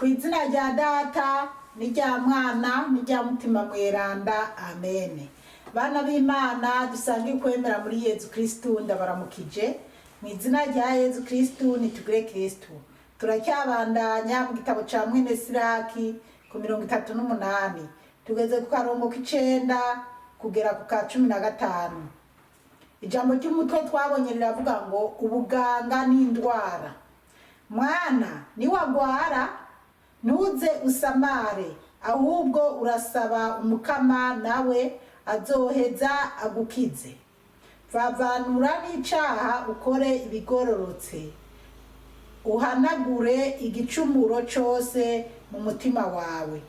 Izina rya Data n'irya Mwana n'irya Mutima Mweranda, amen. Bana b'Imana dusange kwemera muri Yezu Kristu, ndabaramukije mu izina rya Yezu Kristu. Nitugire Kristu. Turacyabandanya mu gitabo ca Mwene Siraki ku 38, tugeze ku karongo k'icenda kugera ku ka 15. Ijambo ry'umutwe twabonye riravuga ngo ubuganga n'indwara. Mwana, niwagwara ntuze usamare, ahubwo urasaba Umukama, nawe azoheza agukize. Vavanura n'icaha, ukore ibigororotse, uhanagure igicumuro cose mu mutima wawe.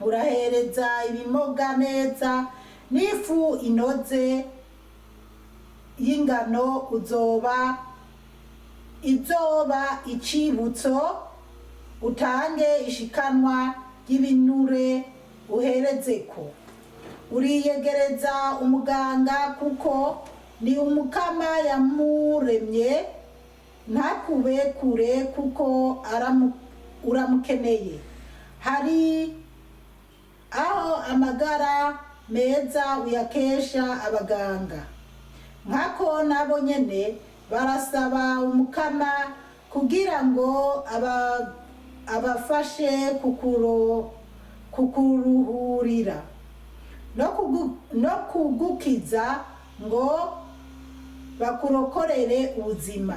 Urahereza ibimoga neza n'ifu inoze y'ingano, uzoba izoba icibutso. Utange ishikanwa ry'ibinure uherezeko. Uriyegereza umuganga, kuko ni Umukama yamuremye. Ntakube kure, kuko uramukeneye. Hari aho amagara meza uyakesha abaganga, nkako nabo nyene barasaba Umukama kugira ngo abafashe kukuruhurira no kugukiza, ngo bakurokorere ubuzima.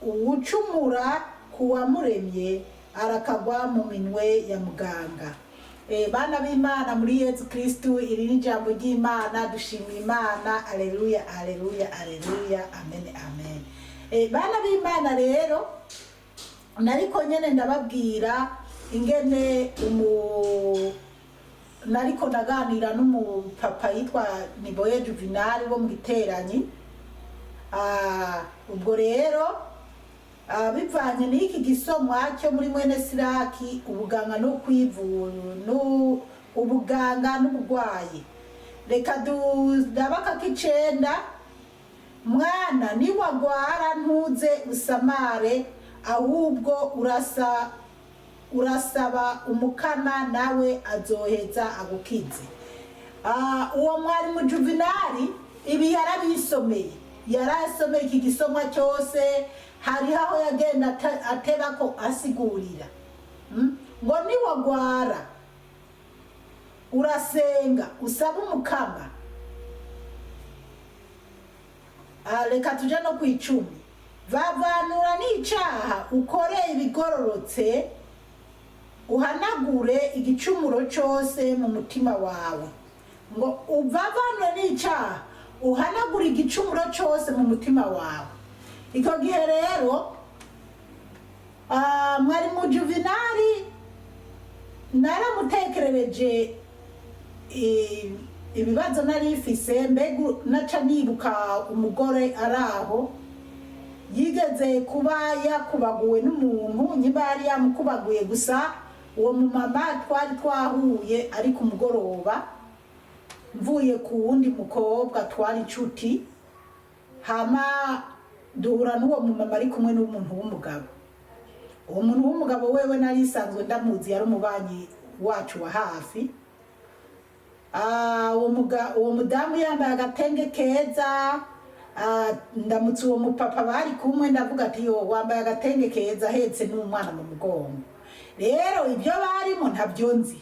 Uwucumura kuwamuremye arakagwa mu minwe ya muganga. Bana b'Imana muri Yezu Kristu, iri ni ijambo ry'Imana. Dushima Imana. Aleluya, aleluya, aleluya, amen, amen. Bana b'Imana rero, nariko nyene ndababwira ingene nariko ndaganira n'umupapa yitwa Niboye Juvenal wo mu Giteranyi. Ubwo rero bivanye n'iki gisomwa cyo muri Mwene Siraki, ubuganga no kwivura, no ubuganga n'ubugwayi, reka dudabaka k'icenda. Mwana, niwagwara ntuze usamare, ahubwo urasaba Umukama, nawe azoheza agukize. Uwo mwarimu Juvenali ibi yarabisomeye, yarasomeye iki gisomwa cyose. Hariho aho yagenda ateba ko asigurira. Ngo niwagwara urasenga, usaba Umukama. Reka tuje no ku 10. Vavanura n'icaha, ukore ibigororotse, uhanagure igicumuro cose mu mutima wawe. Ngo uvavanure n'icaha, uhanagure igicumuro cose mu mutima wawe. Icyo gihe rero mwarimu Juvenali naramutekerereje ibibazo nari mfise. Mbega naca nibuka umugore ari aho yigeze kuba yakubaguwe n'umuntu, nyimba yari yamukubaguye gusa. Uwo mumama twari twahuye ari ku mugoroba, mvuye ku wundi mukobwa twari inshuti, hama duhura n'uwo mumama ari kumwe n'umuntu w'umugabo. Uwo muntu w'umugabo wewe nari isanzwe ndamuzi, yari umubanyi wacu wa hafi. Uwo mudamu yambaye agatenge keza. Ndamutse uwo mupapa bari kumwe, ndavuga ati: "Yo, wambaye agatenge keza," ahetse n'umwana mu mugongo. Rero ibyo barimo ntabyo nzi,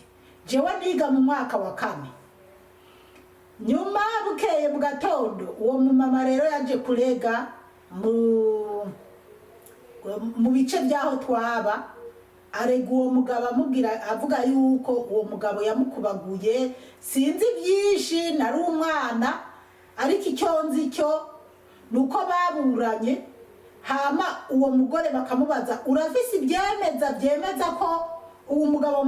jewe niga mu mwaka wa kane. Nyuma bukeye mu gatondo, uwo mumama rero yaje kurega mu bice by'aho twaba, arega uwo mugabo, amubwira, avuga yuko uwo mugabo yamukubaguye. Sinzi byinshi, nari umwana, ariko icyo nzi cyo ni uko baburanye. Hama uwo mugore bakamubaza: "Urafise ibyemeza byemeza ko uwo mugabo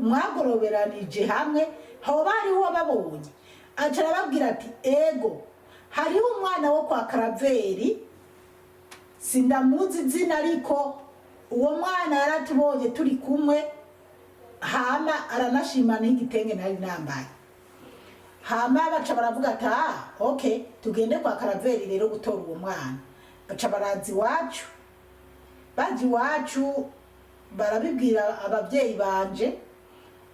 mwagoroberanije hamwe, hoba hariho uwababonye?" Aca arababwira ati: "Ego, hariho umwana wo kwa Karaveri, sindamuzi izina, ariko uwo mwana yaratubonye turi kumwe, hama aranashima n'igitenge nari nambaye." Hama baca baravuga ati: "Ah, okay, tugende kwa Karaveri rero gutora uwo mwana." Baca baraza iwacu, baje iwacu. Barabibwira ababyeyi banje,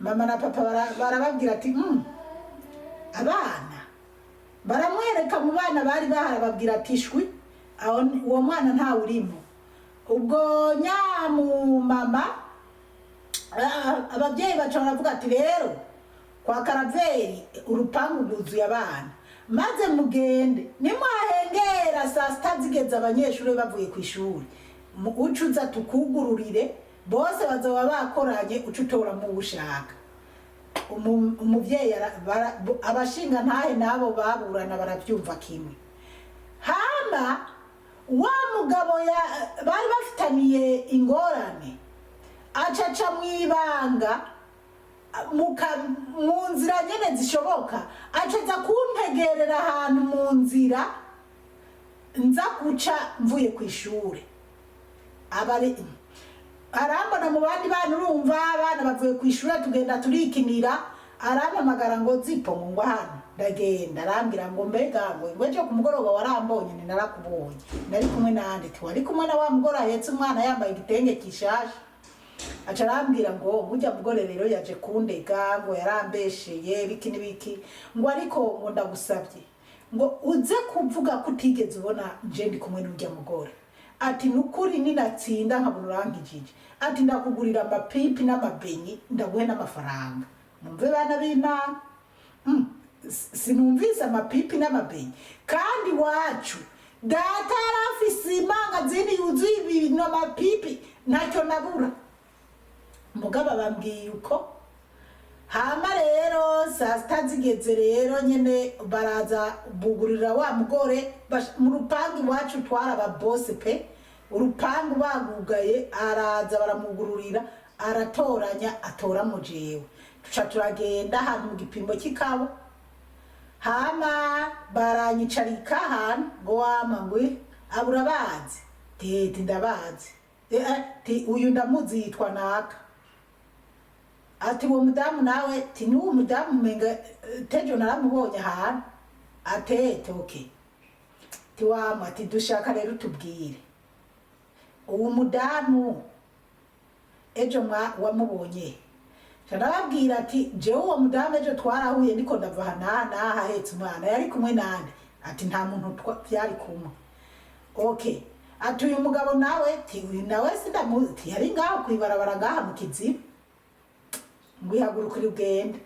mama na papa, barababwira ati abana baramwereka mu bana bari bahari, ababwira ati shwi, aho uwo mwana ntawe urimo. Ubwo nyamumama, ababyeyi baca baravuga ati rero kwa Karaveri urupangu rwuzuye abana, maze mugende nimwahengera saa sita zigeze, abanyeshuri bavuye ku ishuri, uce uza tukugururire, bose bazoba bakoranye, uce utoramo uwo ushaka. Umuvyeyi abashinga ntahe nabo baburana baravyumva kimwe. Hama wa mugabo bari bafitaniye ingorane acaca mw'ibanga mu nzira nyene zishoboka, acaza kuntegerera ahantu mu nzira nza guca mvuye ku ishure. Abari arambona mu bandi bana, urumva abana bavuye ku ishure tugenda turikinira, arampamagara ngo zipo, ngo ngwa hano. Ndagenda, arambwira ngo mbega ngo ejo ku mugoroba warambonye? Ni narakubonye, nari kumwe nande? Tiwari kumwe na wa mugore ahetse umwana yambaye igitenge gishasha. Aca arambwira ngo burya mugore rero yaje kundega, ngo yarambesheye biki n'ibiki, ngo ariko ngo ndagusabye ngo uze kuvuga ko utigeze ubona nje ndi kumwe n'urya mugore. Ati nukuri ninatsinda nkabona urankijije, ati ndakugurira amapipi n'amabenyi, ndaguhe n'amafaranga. Mumve bana b'Imana, sinumvise amapipi n'amabenyi, kandi iwacu data yari afise imangazini yuzuye ibintu, amapipi, ntacyo nabura. Mugabo bambwiye uko. Hama rero saa sita zigeze rero nyene baraza bugurira wa mugore mu rupangu iwacu twari ababose pe, urupangu bagugaye, araza baramugururira, aratoranya, atoramo jewe, tuca turagenda ahantu mu gipimo cy'ikawa. Hama baranyicarika ahantu ngo wama ngo abura bazi tete ndabazi. Ti uyu ndamuzi yitwa naka. Ati uwo mudamu nawe? Ti n'uwo mudamu umenga tejo naramubonye ahantu. Atete okay. Ti wama, ati dushaka rero tubwire uwo mudamu ejo mwa wamubonye. Nca ndababwira ati jewe uwo mudamu ejo twarahuye, ndiko ndava aha n'aha n'aha, ahetse umwana, yari kumwe nande? Ati nta muntu vyari kumwe. Okay. Ati uyu mugabo nawe? Ti uyu nawe sindamuzi, ti yari ngaho kwibarabara ngaha mu Kiziba. Ngo ihagurukire ugende.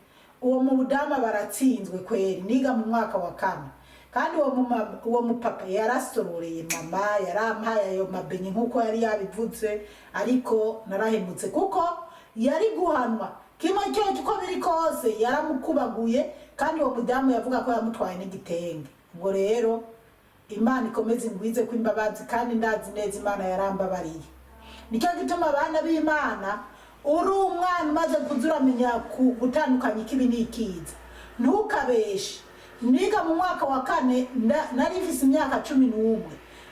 Uwo mudamu baratsinzwe kweri. Niga mu mwaka wa kane, kandi uwo mumama, uwo mupapa yarasororeye mama, yarampaye ayo mabenyi nk'uko yari yabivuze, ariko narahemutse kuko yari guhanwa kimwe cyo uko biri kose yaramukubaguye, kandi uwo mudamu yavuga ko yamutwaye n'igitenge. Ubwo rero Imana ikomeze ingwize ko imbabazi, kandi ndazi neza Imana yarambabariye. Nicyo gituma abana b'Imana, uri umwana umaze kuza uramenya gutandukanya ikibi n'ikiza, ntukabeshe. Niga mu mwaka wa kane, nari mfise imyaka 11,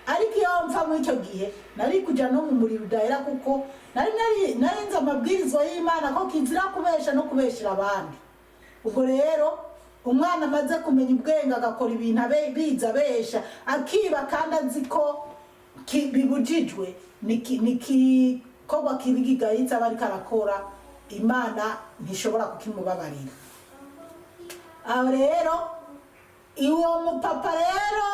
ariko iyo mfa muri icyo gihe nari kuja no mu muriro udahera, kuko nari nzi amabwirizwa y'Imana ko kizira kubesha no kubeshera abandi. Ubwo rero umwana amaze kumenya ubwenge agakora ibintu biza abesha, akiba kandi azi ko bibujijwe, ni kikorwa kibi kigayitse aba ariko arakora, Imana ntishobora kukimubabarira. Aho rero uwo mupapa rero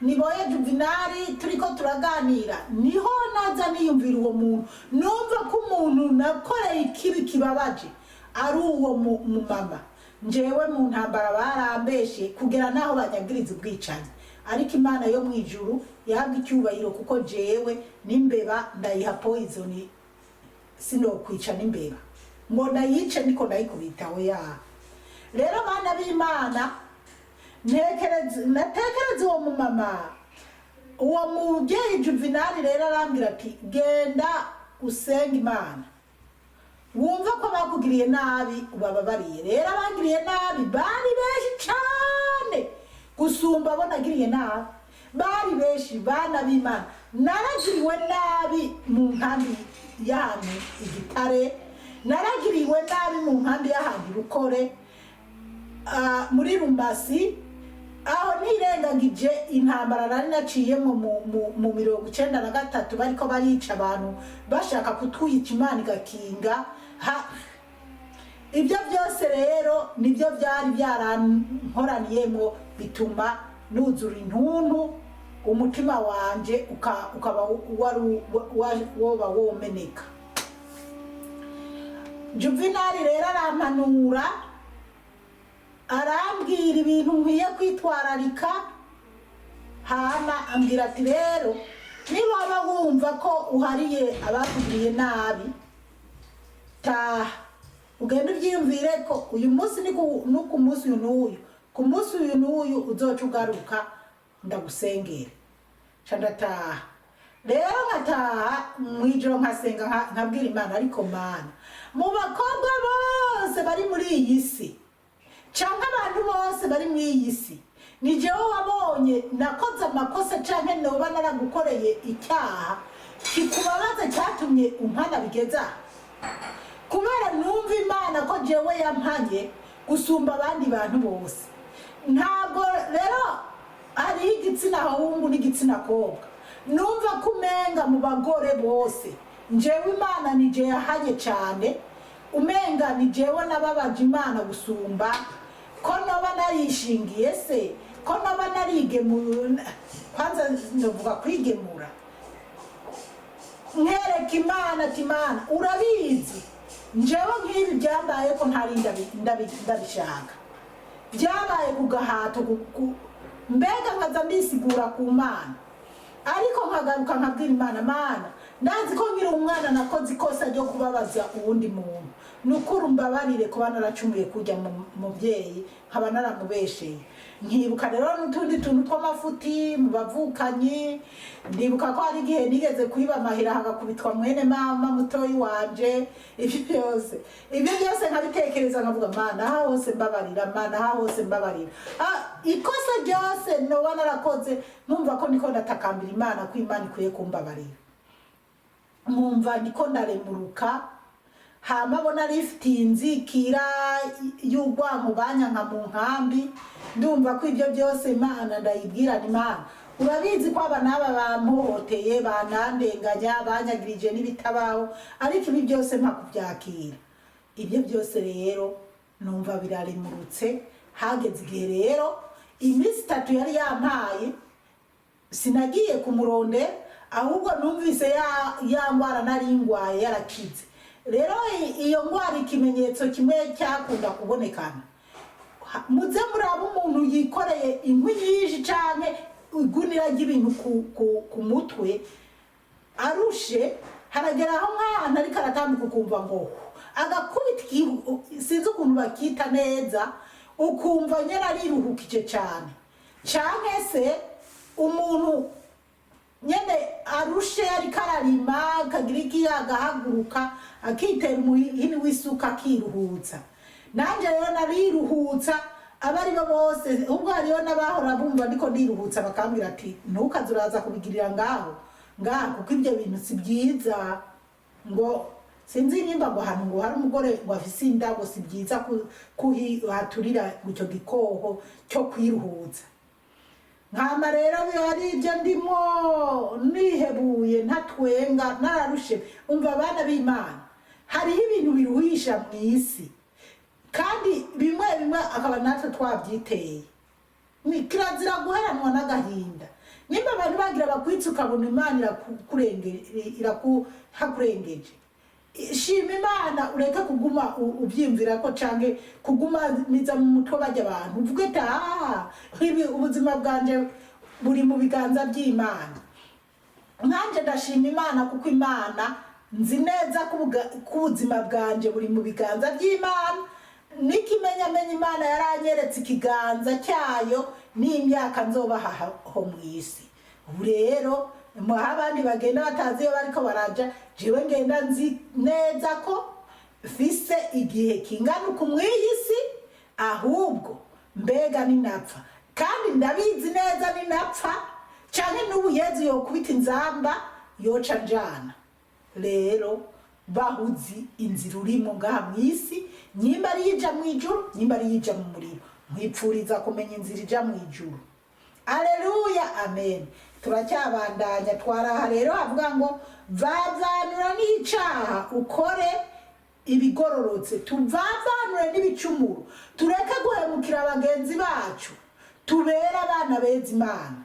niboye Juvenali, turiko turaganira, niho naza niyumvira uwo muntu, numva ko umuntu nakoreye ikibi kibabaje ari uwo mumama. Njewe mu ntambara barambeshe kugera naho banyagiriza ubwicanyi, ariko Imana yo mu ijuru yahabwa icyubahiro, kuko jewe n'imbeba ndayiha poison, sinokwica n'imbeba ngo ndayice niko ndayikubita oya. Rero bana b'Imana, natekereza uwo mumama, uwo mubyeyi Juvenali rero arambwira ati genda usenge Imana, wumva ko bakugiriye nabi ubababariye. Rero abangiriye nabi bari benshi cane gusumba abo nagiriye nabi, bari benshi. Bana b'Imana, naragiriwe nabi mu nkambi y'ahantu Igitare, naragiriwe nabi mu nkambi y'ahantu Rukore, muri Rumbasi. Aho ntirengagije intambara nari naciyemo mu 93, bariko barica abantu bashaka kutwica, Imana igakinga. Ibyo byose rero nibyo byari byarankoraniyemo, bituma nuzura intuntu, umutima wanje ukaba wari woba womeneka. Juvenali rero arampanura, arambwira ibintu nkwiye kwitwararika. Hama ambwira ati: "Rero niba waba wumva ko uhariye abakugiriye nabi, taha ugende ubyiyumvire ko uyu munsi ni ku munsi uyu n'uyu, ku munsi uyu n'uyu uzoca ugaruka ndagusengera." Nca ndataha rero, nkataha mu ijoro nkasenga, nkabwira Imana: "Ariko Mana, mu bakobwa bose bari muri iyi si canke abantu bose bari muri iyi si, ni jewe wabonye nakoze amakosa canke noba naragukoreye icyaha kikubabaza cyatumye umpana bigeze aha?" Kubera numva Imana ko jewe yampanye gusumba abandi bantu bose. Ntabwo rero hariho igitsina hungu n'igitsina kobwa, numva ko umenga mu bagore bose njewe Imana ni je yahanye cyane, umenga ni jewe nababaje Imana gusumba. Ko noba narishingiye se, ko noba narigemura, kwanza ndavuga kwigemura, nkereka Imana ati: "Imana, urabizi, njewe nk'ibi byambaye ko ntari ndabishaka, byabaye ku gahato." Mbega nkaza ndisigura ku Mana, ariko nkagaruka nkabwira Imana: "Mana, ndazi ko nkiri umwana nakoze ikosa ryo kubabaza uwundi muntu. Ni ukuri umbabarire kuba naracumuye kujya mu mubyeyi, nkaba naramubesheye." Nkibuka rero n'utundi tuntu tw'amafuti mu bavukanyi. Ndibuka ko hari igihe nigeze kwiba amahira, hagakubitwa mwene mama mutoyi wanje. Ibyo byose nkabitekereza, nkavuga: "Mana, aha hose mbabarira. Mana, aha hose mbabarira." Ikosa ryose noba narakoze, nkumva ko niko ndatakambira Imana ko Imana ikwiye kumbabarira, nkumva ndiko ndaremuruka. Hama bo narifitiye inzikira y'urwanko banyanka mu nkambi. Ndumva ko ibyo byose Imana ndayibwirana: "Imana, urabizi ko aba n'aba bampohoteye, banandenganya, banyagirije n'ibitabaho, ariko ibi byose mpa kubyakira." Ibyo byose rero numva biraremurutse. Hageze igihe rero, iminsi 3 yari yampaye, sinagiye kumurondera, ahubwo numvise ya ndwara nari ngwaye yarakize. Rero iyo ndwara, ikimenyetso kimwe cyakunda kubonekana, muze muraba umuntu yikoreye inkwi nyinshi canke igunira ry'ibintu ku mutwe, arushe, haragera aho nk'ahantu ariko aratambuka ukumva ngo agakubita sinzi ukuntu bakita neza, ukumva nyine ariruhukije cyane. Canke se umuntu nyene arushe ariko ararima, akagira iki, agahaguruka akitera umuhini w'isuka akiruhutsa. Nanje rero nariruhutsa, abari bo bose, ubwo hariho n'abahora bumva ndiko ndiruhutsa bakambwira ati: "Ntukaze uraza kubigirira ngaho ngaha, kuko ibyo bintu si byiza." Ngo sinzi nimba ngo ahantu ngo hari umugore ngo afise indabo, si byiza kuhaturira icyo gikoho cyo kwiruhutsa. Nkama rero ari ibyo ndimo nihebuye, ntatwenga, nararushe. Umva abana b'Imana, hariho ibintu biruhisha mu isi, kandi bimwe bimwe akaba natwe twabyiteye. Ni kirazira guheranwa n'agahinda. Nimba abantu bagira bakwitse, ukabona Imana irakuhakurengeje, shima Imana, ureke kuguma ubyiyumvira ko canke kugumaniza mu mutwe bajya abantu, uvuge ati: "Ah, ibi ubuzima bwanje buri mu biganza by'Imana." Nkanje ndashima Imana, kuko Imana nzi neza ko ubuzima bwanje buri mu biganza by'Imana. N'ikimenyamenya, Imana yaranyeretse ikiganza cyayo n'imyaka nzobaho mu isi. Ubu rero muha abandi bagenda batazi iyo bariko baraja, jewe ngenda nzi neza ko mfise igihe kingana uku mw'iyi si. Ahubwo mbega ninapfa, kandi ndabizi neza ninapfa canke n'ubu Yezu yokubita inzamba yoca njana. Rero bahuzi inzira urimo ngaha mw'isi, nyimba ari yija mw'ijuru, nyimba ari yija mu muriro. Nkwipfuriza kumenya inzira ija mu ijuru. Aleluya, amen. Turacyabandanya, twaraha rero havuga ngo vavanura n'icaha, ukore ibigororotse. Tuvavanure n'ibicumuro, tureke guhemukira bagenzi bacu, tubere abana beza Imana.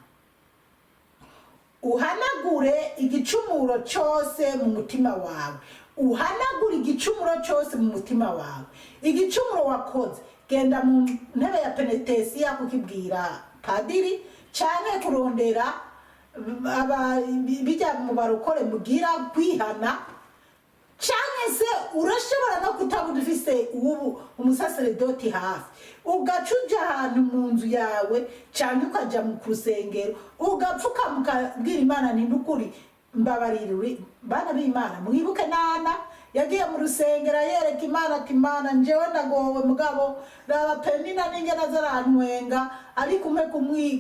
Uhanagure igicumuro cyose mu mutima wawe, uhanagure igicumuro cyose mu mutima wawe. Igicumuro wakoze, genda mu ntebe ya penetesiya kukibwira padiri, cyane kurondera bijya mu barokore mugira kwihana, cyangwa se urashobora no kutaba ufise ubu umusaseredoti hafi, ugaca uja ahantu mu nzu yawe cyangwa ukaja mu rusengero, ugapfukama, ukabwira Imana nti: "Nukuri mbabarira." Bana b'Imana, mwibuke nana yagiye mu rusengero yereka Imana ati: "Imana, njewe ndagowe, mugabo raba Penina n'ingene zarantwenga, ariko umpe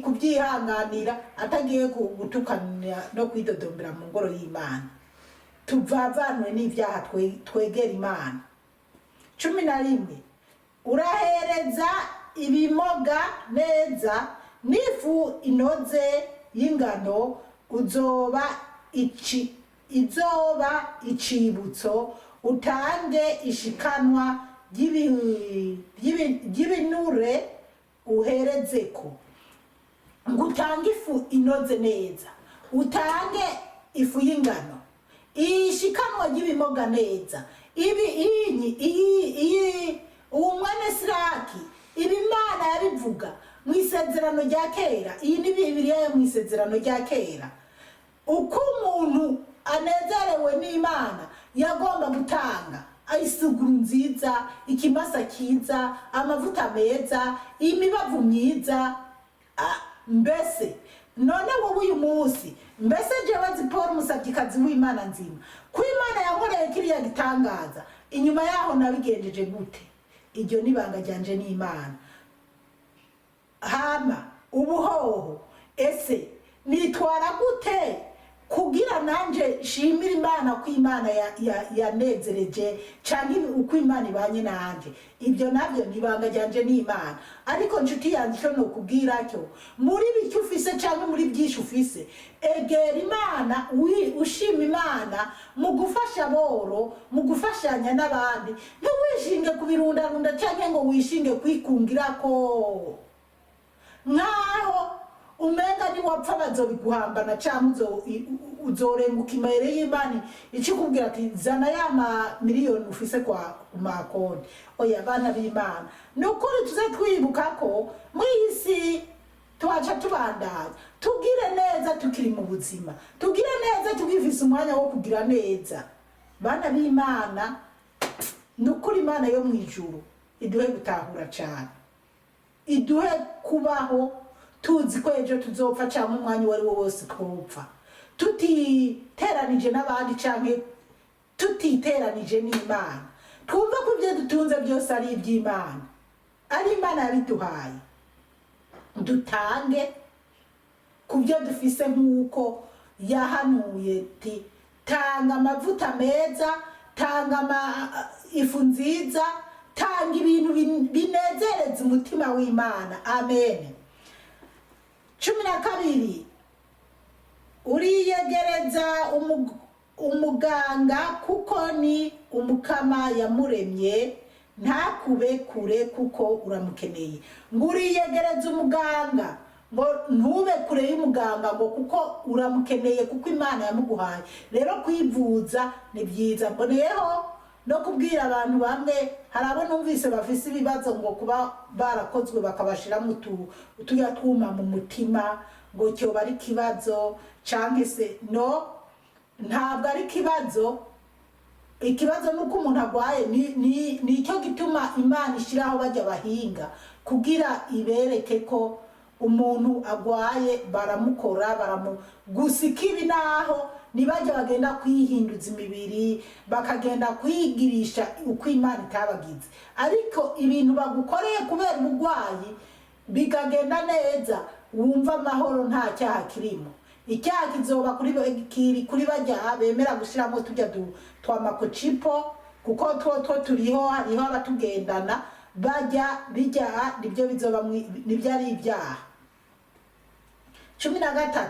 kubyihanganira," atagiye gutukana no kwidodombera mu ngoro y'Imana. Tuvavanwe n'ibyaha, twegera Imana. 11: urahereza ibimoga neza n'ifu inoze y'ingano, uzoba ici izoba icibutso. Utange ishikanwa ry'ibinure uherezeko. Ngo utange ifu inoze neza, utange ifu y'ingano, ishikanwa ry'ibimoga neza. Ibi inyi iyi iyi uwo mwene Siraki, ibi Imana yabivuga mu isezerano rya kera. Iyi ni Bibiliya yo mu isezerano rya kera. Uko umuntu anezerewe n'Imana yagomba gutanga isuguru nziza, ikimasa cyiza, amavuta meza, imibavu myiza. Mbese none wowe uyu munsi, mbese jewe Zipora, umusabyikazi w'Imana nzima, ko Imana yankoreye kiriya gitangaza, inyuma yaho nabigenjeje gute? Iryo ni ibanga ryanje n'Imana. Hama ubuhoho ese nitwara gute kugira nanje nshimire Imana ko Imana yanezereje, canke uko Imana ibanye nanje? Ibyo nabyo ni ibanga ryanje n'Imana. Ariko nshuti yanjye, icyo nokubwira cyo, muri bike ufise canke muri byinshi ufise, egera Imana, ushima Imana mu gufasha boro, mu gufashanya n'abandi. Ntiwishinge kubirundarunda canke ngo wishinge kwikungirako nkaho umenga niwapfa bazobiguhambana, cyangwa uzorenguka imbere y'Imana ikikubwira ati: "Zana ya ma miliyoni ufise kwa makonti." Oya, bana b'Imana, ni ukuri tuze twibuka ko muri iyi si tuhaca tubandanya. Tugire neza tukiri mu buzima, tugire neza tugifise umwanya wo kugira neza. Bana b'Imana, ni ukuri Imana yo mu ijuru iduhe gutahura cyane, iduhe kubaho tuzi ko ejo tuzopfa, cyangwa umwanya uwo ari wo wose twopfa, tutiteranije n'abandi cyangwa tutiteranije n'Imana. Twumve ko ibyo dutunze byose ari iby'Imana, ari Imana yabiduhaye. Dutange ku byo dufise nk'uko yahanuye ti: "Tanga amavuta meza, tanga ifu nziza, tanga ibintu binezereza umutima w'Imana." Amen. 12: uriyegereza umuganga kuko ni Umukama yamuremye, ntakube kure kuko uramukeneye. Ngo uriyegereza umuganga, ngo ntube kure y'umuganga, ngo kuko uramukeneye, kuko Imana yamuguhaye. Rero kwivuza ni byiza. Mboneyeho no kubwira abantu bamwe, hari abo numvise bafise ibibazo ngo kuba barakozwe bakabashiramo utuya twuma mu mutima, ngo cyoba ari ikibazo canke se. No, ntabwo ari ikibazo. Ikibazo ni uko umuntu arwaye. Nicyo gituma Imana ishyiraho bajya bahinga kugira ibereke ko umuntu agwaye baramukora, baramu gusa. Ikibi naho ntibajya bagenda kwihinduza imibiri, bakagenda kwigirisha uko Imana itabagize. Ariko ibintu bagukoreye kubera uburwayi bikagenda neza, wumva amahoro, nta cyaha kirimo. Icyaha kizoba kiri kuri bajya bemera gushyiramo tujya twa makocipo, kuko two turiho, hariho abatugendana. Bajya bijya, nibyo bizoba nibyo ari ibyaha. 13,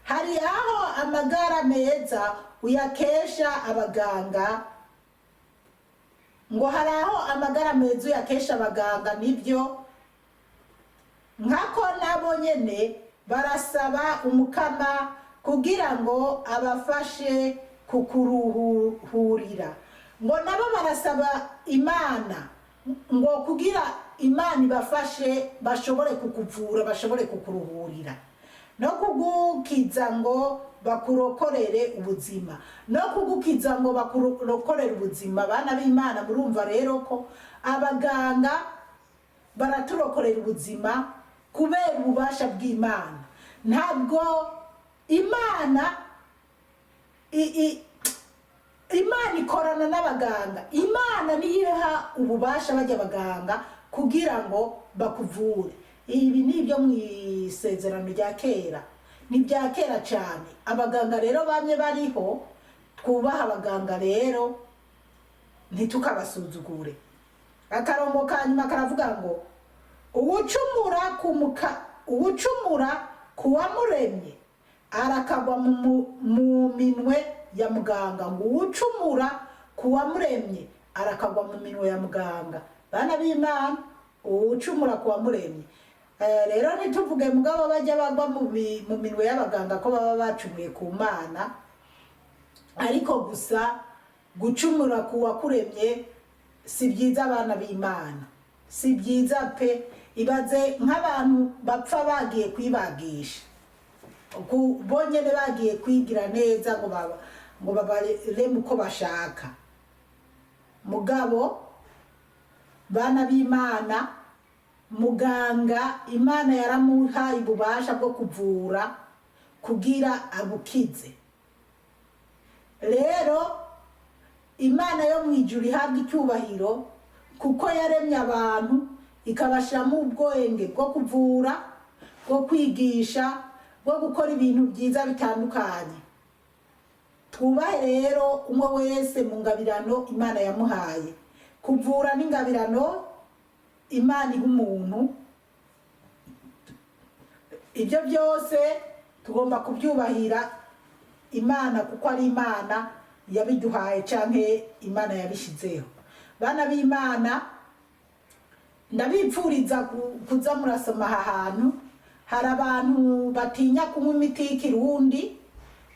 hari aho amagara meza uyakesha abaganga. Ngo hari aho amagara meza uyakesha abaganga, nibyo. Nkako nabo nyene barasaba Umukama kugira ngo abafashe kukuruhurira. Ngo nabo barasaba Imana ngo kugira Imana ibafashe bashobore kukuvura, bashobore kukuruhurira no kugukiza, ngo bakurokorere ubuzima, no kugukiza ngo bakurokorere ubuzima. Bana b'Imana, murumva rero ko abaganga baraturokorera ubuzima kubera ububasha bw'Imana. Ntabwo Imana Imana ikorana n'abaganga. Imana niyo iha ububasha bajya abaganga kugira ngo bakuvure. Ibi ni ibyo mu isezerano rya kera, ni ibya kera cyane. Abaganga rero bamwe bariho. Twubaha abaganga rero, ntitukabasuzugure. Akarongo ka nyuma karavuga ngo uwucumura ku muka uwucumura ku wamuremye arakagwa mu minwe ya muganga. Ngo uwucumura ku wamuremye arakagwa mu minwe ya muganga. Bana b'Imana, uwucumura ku wamuremye. Rero ntituvuge mugabo bajya bagwa mu minwe y'abaganga ko baba bacumuye ku Mana, ariko gusa gucumura ku wakuremye si byiza, abana b'Imana, si byiza pe. Ibaze nk'abantu bapfa bagiye kwibagisha, bonyene bagiye kwigira neza ngo babareme uko bashaka. Mugabo bana b'Imana, muganga Imana yaramuhaye ububasha bwo kuvura kugira agukize. Rero Imana yo mu ijuru ihabwa icyubahiro kuko yaremye abantu ikabashiramo ubwenge bwo kuvura, bwo kwigisha, bwo gukora ibintu byiza bitandukanye. Twubahe rero umwe wese mu ngabirano Imana yamuhaye. Kuvura n'ingabirano Imana iha umuntu. Ibyo byose tugomba kubyubahira Imana kuko ari Imana yabiduhaye canke Imana yabishizeho. Bana b'Imana, ndabipfuriza kuza murasoma aha hantu. Hari abantu batinya kunywa imiti y'ikirundi,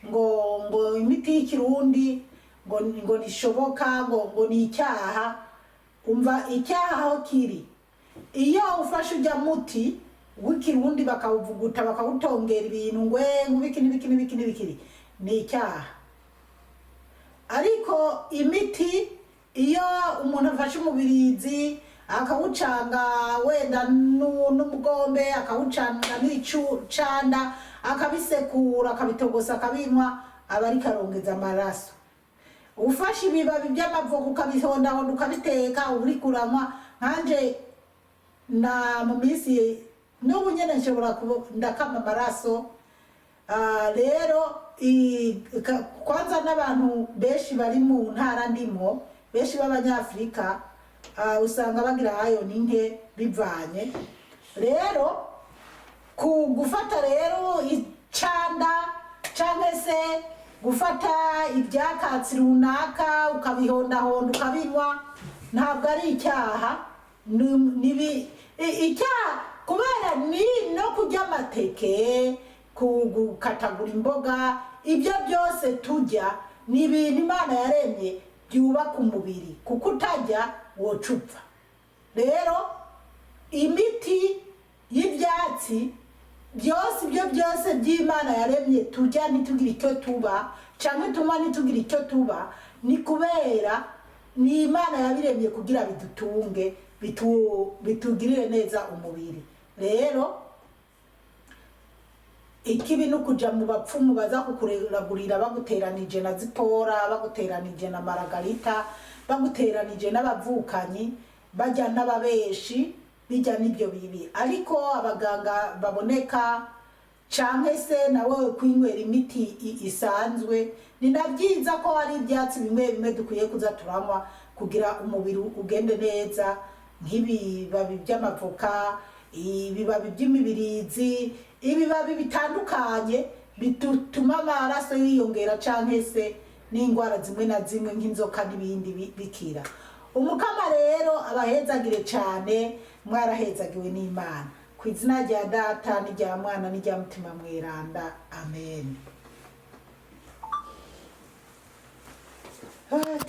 ngo imiti y'ikirundi ngo ntishoboka, ngo ni icyaha. Umva icyaha aho kiri: iyo ufashe ujya muti w'ikirundi bakawuvuguta, bakawutongera ibintu ngwe ngo ibiki n'ibiki n'ibiki n'ibiki, ni icyaha. Ariko imiti, iyo umuntu afashe umubirizi akawucanga wenda n'umugombe, akawucanga n'icanda, akabisekura, akabitogosa, akabinywa, aba ariko arongeza amaraso. Ufashe ibibabi by'amavoka ukabihondahonda, ukabiteka, uba uriko uranywa. Nkanje na mu minsi n'ubu nyene nshobora ndakama amaraso. Rero kwanza n'abantu benshi bari mu ntara ndimo, benshi b'Abanyafurika, usanga bagira iron nke bivanye rero ku gufata rero icanda cyangwa se gufata ibyakatsi runaka ukabihondahonda ukabinywa, ntabwo ari icyaha. Icyaha kubera ni no kurya amateke, gukatagura imboga, ibyo byose turya ni ibintu Imana yaremye byubaka umubiri, kuko utarya woca upfa. Rero imiti y'ibyatsi byose, ibyo byose by'Imana yaremye turya ntitugire icyo tuba, cyangwa tunywa ntitugire icyo tuba, ni kubera ni Imana yabiremye kugira bidutunge, bitugirire neza umubiri. Rero ikibi ni ukuja mu bapfumu baza kukuragurira baguteranije na Zipora, baguteranije na Maragarita, baguteranije n'abavukanyi bajya n'ababeshi bijya n'ibyo bibi. Ariko abaganga baboneka canke se nawe kwinywera imiti isanzwe, ni na byiza ko hari ibyatsi bimwe bimwe dukwiye kuza turanywa kugira umubiri ugende neza. Nk'ibibabi by'amavoka, ibibabi by'imibirizi, ibibabi bitandukanye bituma amaraso yiyongera, canke se n'indwara zimwe na zimwe nk'inzoka n'ibindi bikira. Umukama rero abahezagire cyane. Mwarahezagiwe n'Imana. Ku izina rya Data n'irya Mwana n'irya Mutima Mweranda, amen.